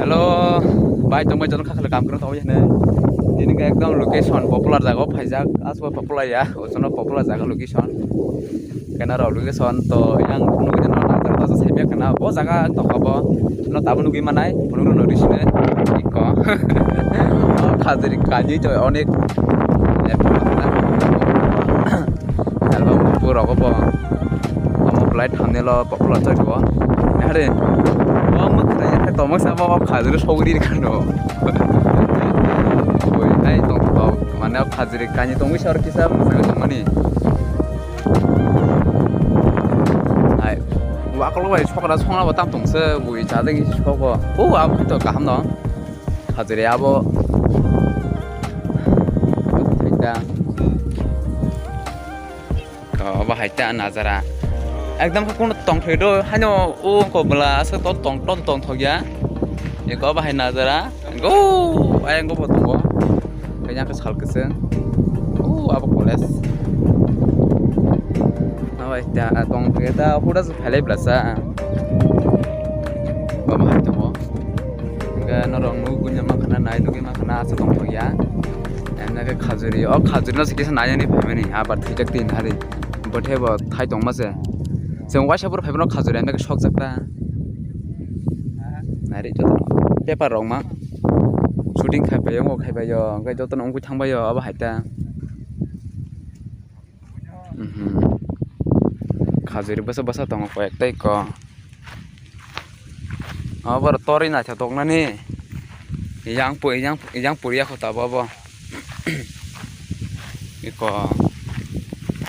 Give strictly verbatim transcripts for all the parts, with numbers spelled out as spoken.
Hello, bai tongbai jono kha khwlai kam kwrwng tongbai hwnwi. Tini khe ekdom location popular jaga o phaijak, aswk popular ya, ochono popular jaga location. Kena rok location to yang nugwi no nang kha to sai kena bo jaga tongkha bo. No tabuk nugwi manai, phunuk no risi ne ikko. Khajuri kani to onek. Hello, pura ko bo. Amo flight hamne lo popular choi ko. Are. Bo mukra ya to muksa bo khajuri sogri kano. Oi, ai tong to mane khajuri kani tong wi sar kisa mukra mani. Ai, wa kolo bai sokra songna ba tam tong se bui cha ding soko. O, abo to kaham no. Khajuri abo. Thaita. Ko, abo hai ta najara. Ekdom khe kono tongthoi do, haino o ko bwla aswk to tong, tong, tongthok ya. Eko abo hai najara. Go, ayang go bo tongo. Kanya khe sal kwchwng. O, abo college. Abo hai ta tongthok ya ta, huda se phalai bwlasa. Abo hai tongo. Hingke norok nugui guni ma khana nai nugui ma khana asa tongthok ya. Emne khe khajuri, o khajuri no se kisa nai ani phaimani abar thwijak tin hari. Bothe bo thai tongma se. Chwng waisa phuru phaiphano khajuri emne khe sokjak ta. Nari joto paper rok ma shooting khai paio, wngkha khai paio, hingke jotono wngkha thang paio abo hai ta. Mhm. Khajuri bwsa bwsa tongo koi ekta ikko. Abo aro torwi naithotok nani. Yang pui, yang, yang pui ya kho tabo abo. Ikko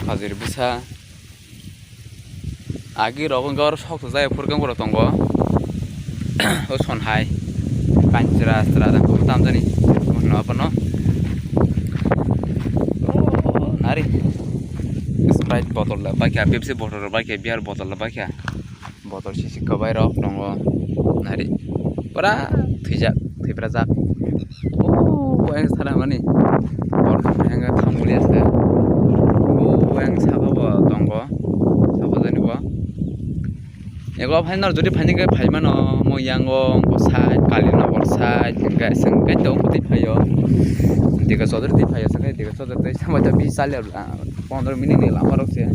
khajuri bwsa. Agi rok wngkha oro sok twijak phurkang borok tongo. O son hai. Kainchra chra jang kok tamjani. Bono abono. O nari. Sprite bottle da baikha, Pepsi bottle da baikha, beer bottle da baikha. Bottle sisi kwbai rok tongo. Nari. Pura thwijak, thwiprajak. O, ang sana mani. Bor ang thang muli ase. O, ang saka bo tongo. Saka jani bo. Ego phainor jodi phaini khe phaimano, mo yango, bo side, Kalinagar side, hingke sengke tong koti phaio. Diga sodor di phaio, sengke diga sodor di sama tapi salir, ah, pondro minute ni lama rok se.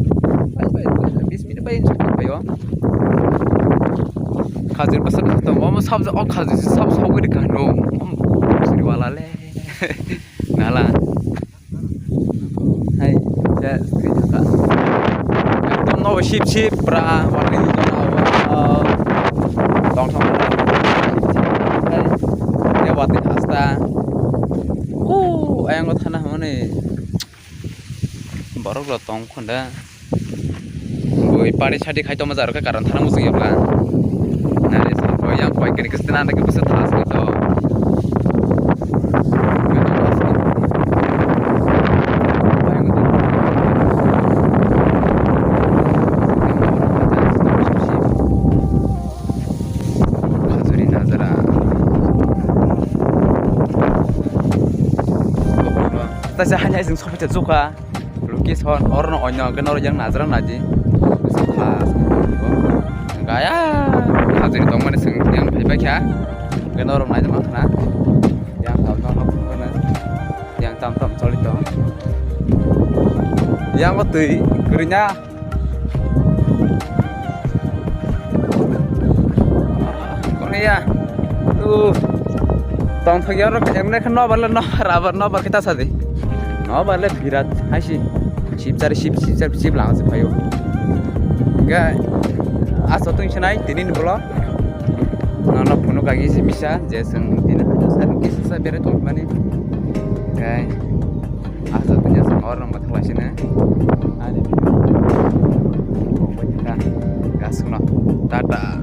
Bai, bai, bai, bis minute bai insuk phaio. Khajur bwsa bwsa tongo, omo sabjak, o khajur se sab sogwi rikha no. Siri wala le. Nala. Hai, se siri thaka. Ekdom no sip sip pra, wani jona, tong thang. Hai, ya wati hasta. O, ayang thana hone. Borok rok tong khunda. Bui pari sadi khai tongma jarok khe karan thana muchung yokla. Nare sa koi yang koi kene kiste nana ke bisa thas ke to. Khajuri najara. Tasa hanya ising sopi te juka. Location oro no onyo hwnkhe norok yang najra naidi. Gaya hajiri tongmani chwng yang phaibai kha. Hwnkhe norok naidi mankha na. Yang tam tam phunukgana. Yang tam tam choli tong. Yang o twi kwrwina. Kono ya. Uh. Tongthok ya oro emne khe nobar le nobar, abar nobar kita sadi. Nobar le birat haisi. Sip chari sip, sip chari sip lang se phayo. Ga aso tong sinai tini ni bolo. Nono phunuk agi si bisa je seng tini sa kisa sa bere tong mani. Ga aso tong ya seng oro nang bathang lai sini. Ani. Gas kuno. Tata.